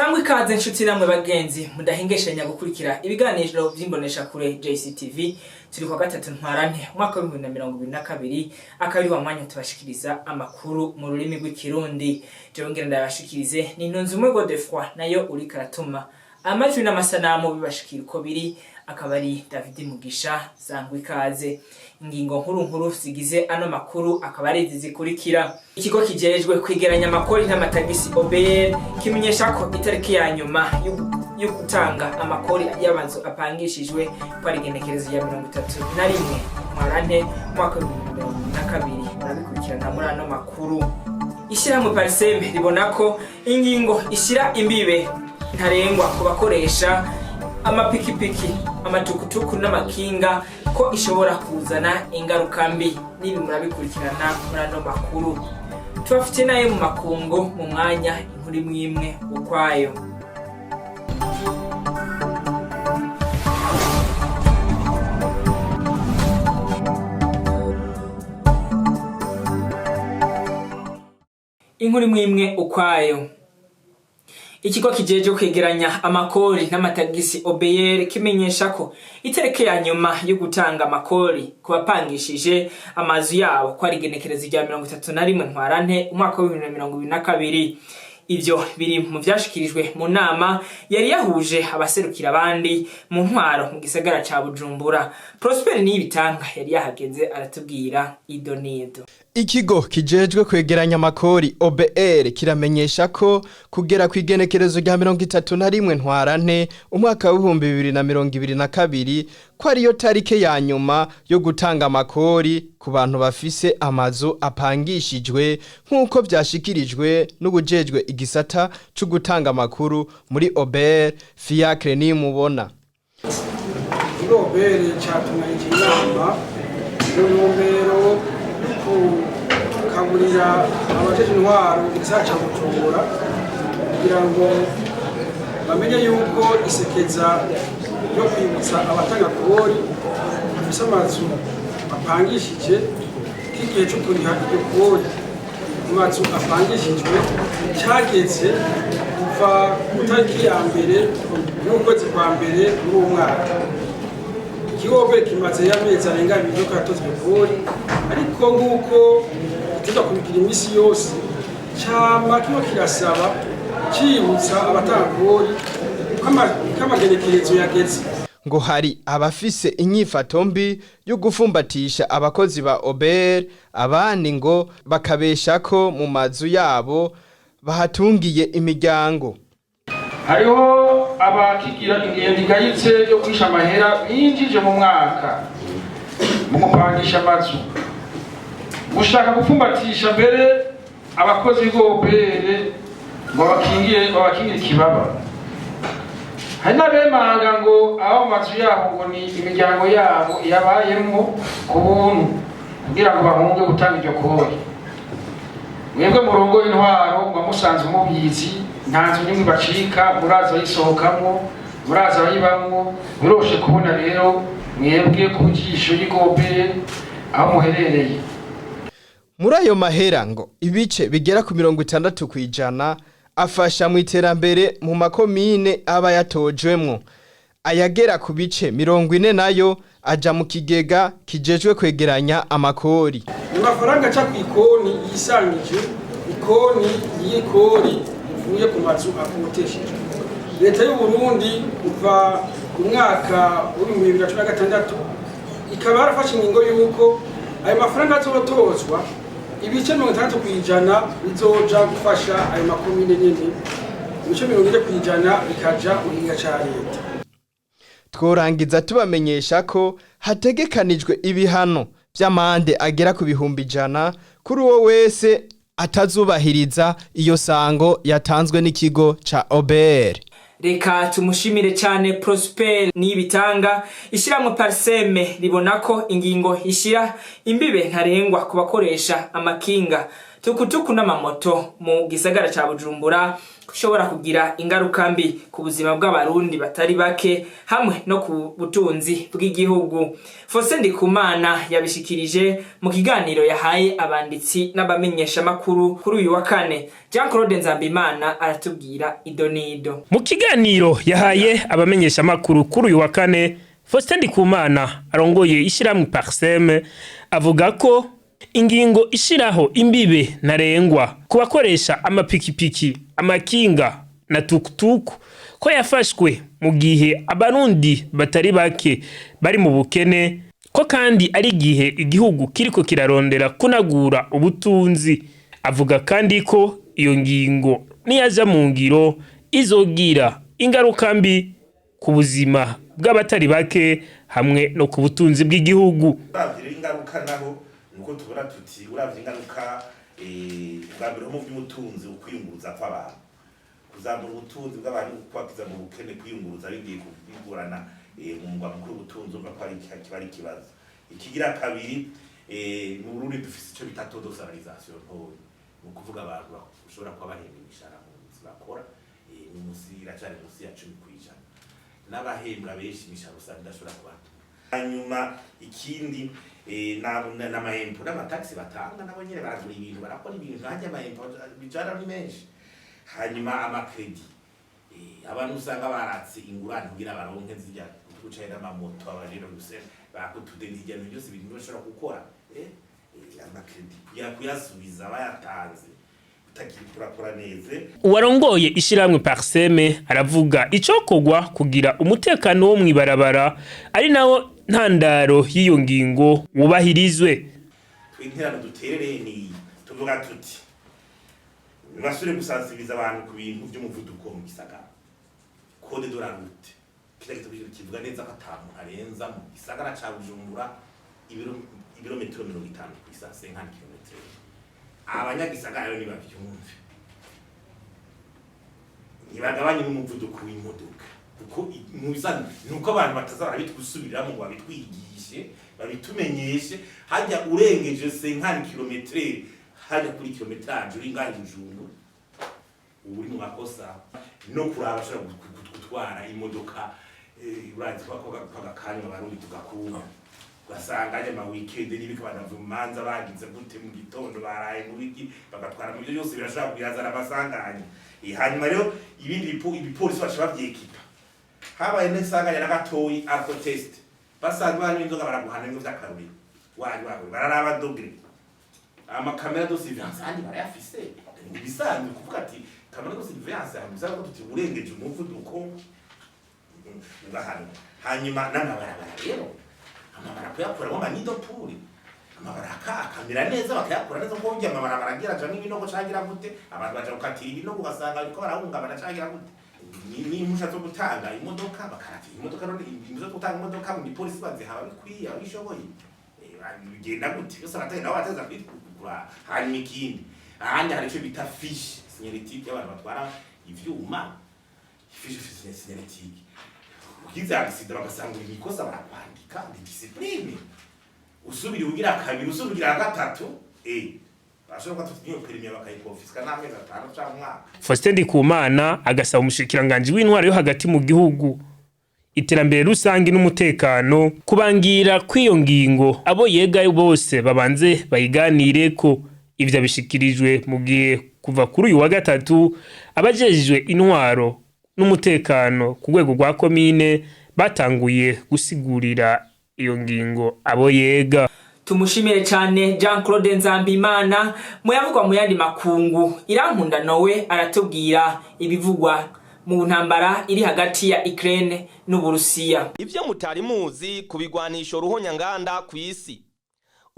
Sangwa ikaze nshuti namwe bagenzi mudahengeshanya gukurikira ibiganiro vy'imboneshakure JCTV. Turi kwa gatatu Ntwarante umwaka wa 2022, akaba ari wa mwanya tubashikiriza amakuru mu rurimi rw'Ikirundi. Jewe ngira ndabashikirize ni Ntunzumwe Godefroid, nayo uriko aratuma amajwi n'amasanamu bibashikira uko biri akaba ari David Mugisha. Sangwa ikaze. Ingingo nkuru nkuru zigize ano makuru akaba ari izi zikurikira: ikigo kijejwe kwegeranya amakori n'amatagisi OBR kimenyesha ko itariki ya nyuma yo gutanga amakori y'amazu apangishijwe ko ari igenekerezo ya 31 Ntwarante umwaka wa 2022. Murabikurikirana muri ano makuru. Ishyirahamwe PARCEM ribona ko ingingo ishyira imbibe ntarengwa ku bakoresha amapikipiki, amatukutuku n'amakinga ko ishobora kuzana ingaruka mbi. N'ibi murabikurikirana muri ano makuru. Tubafite nayo mu makungu mu mwanya, inkuru imwe imwe ukwayo. Inkuru imwe imwe ukwayo. Ikigo kijeje kwegeranya amakori n'amatagisi OBR kimenyesha ko itariki ya nyuma yo gutanga amakori ku bapangishije amazu yabo ko ari igenekerezo rya 31 Ntwarante umwaka wa 2022. Ivyo biri mu vyashikirijwe mu nama yari yahuje abaserukira abandi mu ntwaro mu gisagara ca Bujumbura. Prosper Niyibitanga yari yahageze, aratubwira ido n'ido. Ikigo kijejwe kwegeranya amakori OBR kiramenyesha ko kugera ku igenekerezo rya 31 Ntwarante umwaka wa 2022 ko ariyo tarike ya nyuma yo gutanga amakori ku bantu bafise amazu apangishijwe, nk'uko vyashikirijwe n'uwujejwe igisata co gutanga amakuru muri OBR, Fiacre Nimubona. Muri OBR catunganije inama mu ntumbero yo gukaburira abajeje intwaro mu gisagara ca Bujumbura kugira ngo bamenye yuko isekeza ryo kwibutsa abatanga kori bafise amazu apangishije ko igihe co kuriha iryo kori mu mazu apangishijwe cageze kuva ku tariki ya mbere y'ukwezi kwa mbere muri uwo mwaka. Ikigo kimaze amezi arenga 2 ko yatozwe kori, ariko nk'uko gitezwa kubigira iminsi yose, cama kiba kirasaba cibutsa abatanga kori ko amagenekerezo yageze. Ngo hari abafise inyifato mbi yo gufumbatisha abakozi ba OBR, abandi ngo bakabesha ko mu mazu yabo bahatungiye imiryango. Hariho abakigira ingendo igayitse yo kwisha amahera binjije mu mwaka mu gupangisha amazu, gushaka gupfumbatisha mbere abakozi b'OBR ngo babakingire ikibaba. Hari n'abemanga ngo abo mu mazu yabo ngo ni imiryango yabo yabayemwo ku buntu kugira ngo bahunge gutanga iryo kori. Mwebwe murongo intwaro muba musanzwe mubizi, nta nzu n'imwe bacika, murazi abayisohokamwo, murazi abayibamwo. Biroshe kubona rero mwebwe ku jisho y'igobere aho muherereye. Muri ayo mahera ngo ibice bigera ku 60% afasha mu iterambere mu makomine aba yatojwemwo, ayagera ku bice 40 nayo aja mu kigega kijejwe kwegeranya amakori. Ni amafaranga aca ku ikoni yisangije, ikoni y'ikori ivuye ku mazu akoteshejwe. Leta y'u Burundi kuva mu mwaka wa 2016 ikaba yarafashe ingingo y'uko ayo mafaranga azotozwa, ibice 60% bizoja gufasha ayo makomine nyene, ibice 40% bikaja mu kigega ca leta. Tworangiza tubamenyesha ko hategekanijwe ibihano vy'amande agera ku 100,000 kuri uwo wese atazubahiriza iyo sango yatanzwe n'ikigo ca OBR. Reka tumushimire cyane Prosper Niyibitanga. Ishyirahamwe PARCEM ribona ko ingingo ishyira imbibe ntarengwa ku bakoresha amakinga, Tukutuku n'amamoto mu gisagara ca Bujumbura kushobora kugira ingaruka mbi ku buzima bw'Abarundi batari bake hamwe no ku butunzi bw'igihugu. Faustin Ndikumana yabishikirije mu kiganiro yahaye abanditsi n'abamenyeshamakuru kuri uyu wa kane. Jean Claude Nzambimana aratubwira idonido. Mu kiganiro yahaye abamenyeshamakuru kuri uyu wa kane, Faustin Ndikumana arongoye ishyirahamwe Parsem avuga ko ingingo ishiraho imbibe ntarengwa ku bakoresha amapikipiki, amakinga na tukutuku ko yafashwe mu gihe Abarundi batari bake bari mu bukene, ko kandi ari igihe igihugu kiriko kirarondera kunagura ubutunzi. Avuga kandi ko iyo ngingo niyaja mu ngiro izogira ingaruka mbi ku buzima bw'abatari bake hamwe no ku butunzi bw'igihugu. Uravye rero ingaruka naho nuko tubona tuti uravye ingaruka, ubwa mbere ho mu by'ubutunzi, ukwiyunguruza kw'abantu, kuzamura ubutunzi bw'abantu, kubakiza mu bukene, kwiyunguruza bigiye bigorana mu mugwa mukuru w'ubutunzi, urumva ko ari kiba ari ikibazo. Ikigira kabiri, mu Burundi dufise ico bita taux de salarisation ntoyi, ni ukuvuga abantu bashobora kuba bahembwa imishahara mu nzu bakora ni musi, iracari musi ya 10%, n'abahembwa benshi imishahara usanga idashobora kubatunga. Hanyuma ikindi, n'ama impôts n'ama taxes batanga, nabo nyene baragura ibintu, barakora ibintu, hajya ama impôts bijana ni menshi. Hanyuma ama crédits, abantu usanga baratse ingurane kugira baronke zirya gucaye n'amamoto, abajene gusa bakutude hirya no byose ibintu bashobora gukora, ama crédits kuyasubiza bayatanze utakiri kurakora neza. Uwarongoye ishyirahamwe Parsem aravuga icokorwa kugira umutekano wo mw'ibarabara, ari nawo ntandaro y'iyo ngingo, wubahirizwe. Twinterano duterereye ni tuvuga tuti basubire gusansibiriza abantu ku bintu by'umuvuduko mu gisagara. Code de la route kiriya gitabo kivuga neza ko ata muntu arenza mu gisagara ca Bujumbura ibirometero 50 kw'isaha, 50 kilometero. Abanyagisagara rero nibavyumve, ntibagabanye n'umuvuduko w'imodoka, kuko mu bisanzwe ni uko abantu bataza barabitwisubiriramo ngo babitwigishe, babitumenyeshe. Hajya urengeje 50 kilometero, hajya kuri kilometrage uri ngaho i Bujumbura, uba uri mu makosa. No kuraba ashobora gutwara imodoka, urazi ko ako gakanywa Abarundi tugakunda, ugasanga ajya ama weekend n'ibika abantu mu manza bagize gute mu gitondo, baraye mu biki, bagatwara mu byo byose birashobora kuyazana amasanganya. Hanyuma rero ibindi ibipolisi baca bavyekipa, habaye n'isanganya na gatoyi, alcotest, basanga banywa inzoga baraguhana bimwe vy'akarorero, wari wawe bararaba degré. Ama caméras de surveillance andi barayafise, ni ibisanzwe kuvuga ati caméra de surveillance hanyuma ko tuti urengeje umuvuduko ugahanwa. Hanyuma n'amabarabara rero, amabara kuyakuramo ama nids de poule, amabara akamera neza, bakayakura neza, kuko burya amabarabara agira aja n'ibinogo cangira gute, abantu baja gukatira ibinogo, ugasanga bariko barahungabana cangira gute. Ni impusha zo gutanga imodoka, bakarata imodoka none impushya zo gutanga imodoka mu gipolisi bazihawe bikwiye abishoboye? Bigenda gute byose abatari nabo bateza kwitwara. Hanyuma ikindi, ahandi hari ico bita fiche signalétique y'abantu batwara ivyuma. Fiche signalétique, ugize accident bagasanga uri ikosa, barakwandika, ni discipline. Usubira ugira kabiri, usubira ugira gatatu, bashobora kuba niyo permis bakayikonfiska n'amezi 6 canke umwaka. Faustin Ndikumana agasaba umushikiranganji w'intwaro yo hagati mu gihugu, iterambere rusange n'umutekano kubangira kw'iyo ngingo, abo yega bose babanze bayiganireko. Ivyo abishikirijwe mu gihe kuva kuri uyu wa gatatu abajejwe intwaro n'umutekano ku rwego rwa komine batanguye gusigurira iyo ngingo abo yega. Tumushimire cyane Jean Claude Nzambimana. Muyavugwa mu yandi makungu, Irankunda Nowe aratubwira ibivugwa mu ntambara iri hagati ya Ukraine n'Uburusiya. Ibyo mutari muzi ku bigwanisho ruhonyanganda ku isi.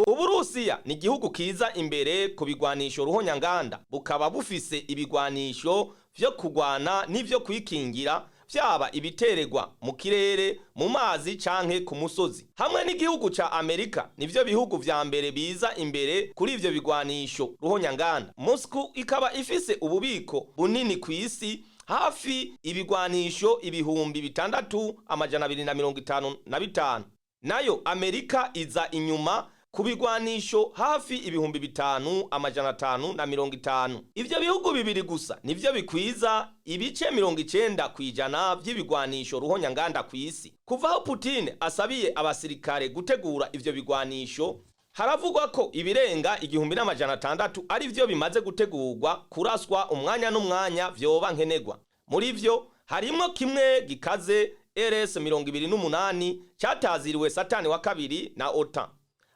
Uburusiya ni igihugu kiza imbere ku bigwanisho ruhonyanganda, bukaba bufise ibigwanisho vyo kugwana n'ivyo kwikingira, vyaba ibiteregwa mu kirere, mu mazi canke ku musozi. Hamwe n'igihugu ca Amerika nivyo bihugu vya mbere biza imbere kuri ivyo bigwanisho ruhonyanganda. Moscow ikaba ifise ububiko bunini ku isi, hafi ibigwanisho 6255. Nayo Amerika iza inyuma. Ku bigwanisho hafi 5550, ivyo bihugu bibiri gusa nivyo bikwiza ibice 90% vy'ibigwanisho ruhonyanganda kw'isi. Kuva aho Putin asabiye abasirikare gutegura ivyo bigwanisho, haravugwa ko ibirenga 1600 ari vyo bimaze gutegurwa kuraswa umwanya n'umwanya vyoba nkenerwa. Muri vyo harimwo kimwe gikaze RS 28 cataziriwe Satani wa kabiri na OTAN,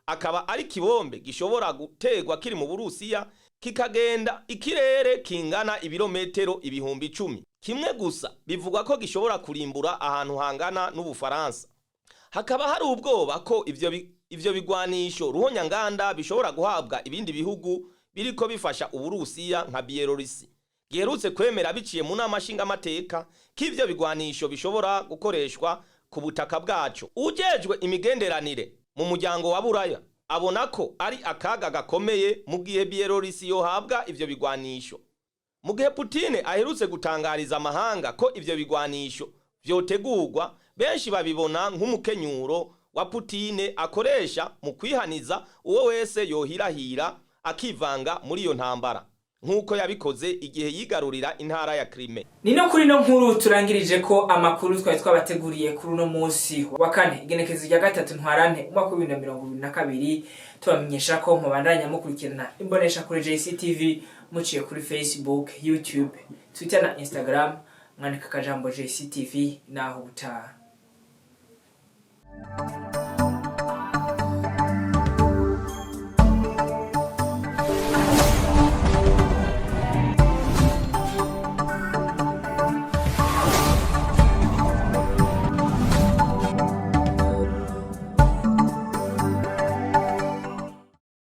akaba ari kibombe gishobora gutegwa kiri mu Burusiya kikagenda ikirere kingana ibirometero 10,000. Kimwe gusa bivugwa ko gishobora kurimbura ahantu hangana n'Ubufaransa. Hakaba hari ubwoba ko ivyo bigwanisho ruhonyanganda bishobora guhabwa ibindi bihugu biriko bifasha Uburusiya nka Bielorussi, giherutse kwemera biciye mu nama nshingamateka ko ivyo bigwanisho bishobora gukoreshwa ku butaka bwaco. Ujejwe imigenderanire mu muryango wa Buraya abona ko ari akaga gakomeye mu gihe Bielorussi yohabwa ivyo bigwanisho. Mu gihe Putin aherutse gutangariza amahanga ko ivyo bigwanisho vyotegurwa, benshi babibona nk'umukenyuro wa Putin akoresha mu kwihaniza uwo wese yohirahira akivanga muri iyo ntambara, nk'uko yabikoze igihe yigarurira intara ya Crimea. Ni no kuri no nkuru turangirije ko amakuru twari twabateguriye kuri uno munsi wa kane, igenekerezo rya 3 Ntwarante umwaka wa 2022. Tubamenyesha ko mubandanya mukurikirana imbonesha kuri JCTV muciye kuri Facebook, YouTube, Twitter na Instagram, mwandika akajambo JCTV. Naho ubutaha.